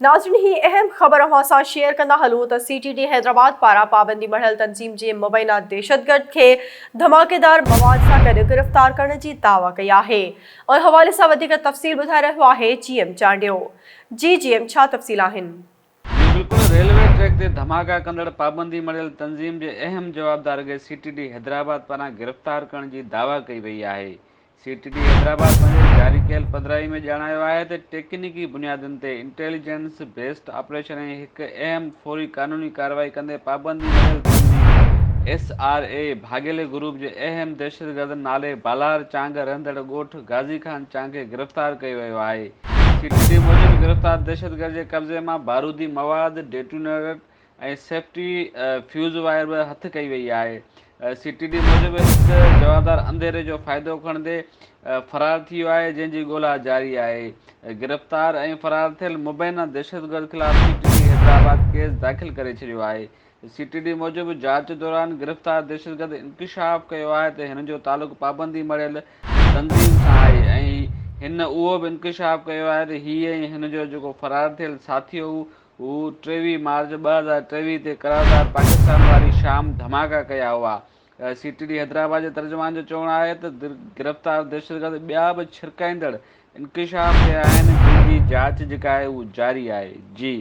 ناظرين هي اهم خبر اوهان سان شيئر ڪندا هلون ته سي ٽي ڊي حيدرآباد پاران پابندي مڙهيل تنظيم جي مبينا دهشتگرد کي ڌماڪيدار مواد سان گڏ گرفتار ڪرڻ جي دعويٰ ڪئي آهي ان حوالي سان وڌيڪ تفصيل ٻڌائي رهيو آهي جي ايم چانڊيو جي جي ايم ڇا تفصيل آهن. جي بلڪل ريلوي ٽريڪ تي ڌماڪا ڪندڙ پابندي مڙهيل تنظيم جي اهم جوابدار کي سي ٽي ڊي حيدرآباد پاران گرفتار ڪرڻ جي دعويٰ ڪئي وئي آهي. سي ٽي ڊي حيدرآباد پنهنجي جاري ڪيل پڌرائي ۾ ڄاڻايو آهي ته ٽيڪنيڪي بنيادن تي انٽيليجنس بيسڊ آپريشن ۽ هڪ اهم فوري قانوني ڪارروائي ڪندي پابندي مڙهيل تنظيم ايس آر اي ڀاڳيلي گروپ جي اهم دهشتگردن نالي بالار چانگ رهندڙ ڳوٺ غازي خان چانگ کي گرفتار ڪيو ويو آهي. سي ٽي ڊي موجب گرفتار دهشتگرد جي قبضي مان بارودي مواد، ڊيٽونيٽر ۽ سيفٽي فيوز وائر به هٿ ڪئي وئي آهي. سي ٽي ڊي موجب هڪ جوابدار انڌيري جو فائدو کڻندي فرار ٿي ويو آهي جنهن جي ڳولا جاري آهي. گرفتار ۽ فرار ٿيل مبينا دهشتگرد خلاف C T D Hyderabad case داخل ڪري ڇڏيو آهي. سي ٽي ڊي موجب جاچ دوران گرفتار دهشتگرد انڪشاف ڪيو آهي ته هن جو تعلق پابندي مڙهيل تنظيم سان آهي ۽ هن اهو به انڪشاف ڪيو آهي ته هي ۽ هن جو جيڪو فرار ٿيل ساٿي هو هو 23 مارچ 2023 تي قرارداد پاڪستان واري شام ڌماڪا ڪيا هئا. سي ٽي ڊي حيدرآباد جي ترجمان جو چوڻ آهي ته گرفتار دهشتگرد ٻيا به ڇرڪائيندڙ انڪشاف ڪيا آهن جن جي جاچ جيڪا آهي اهو جاري آهي. جي.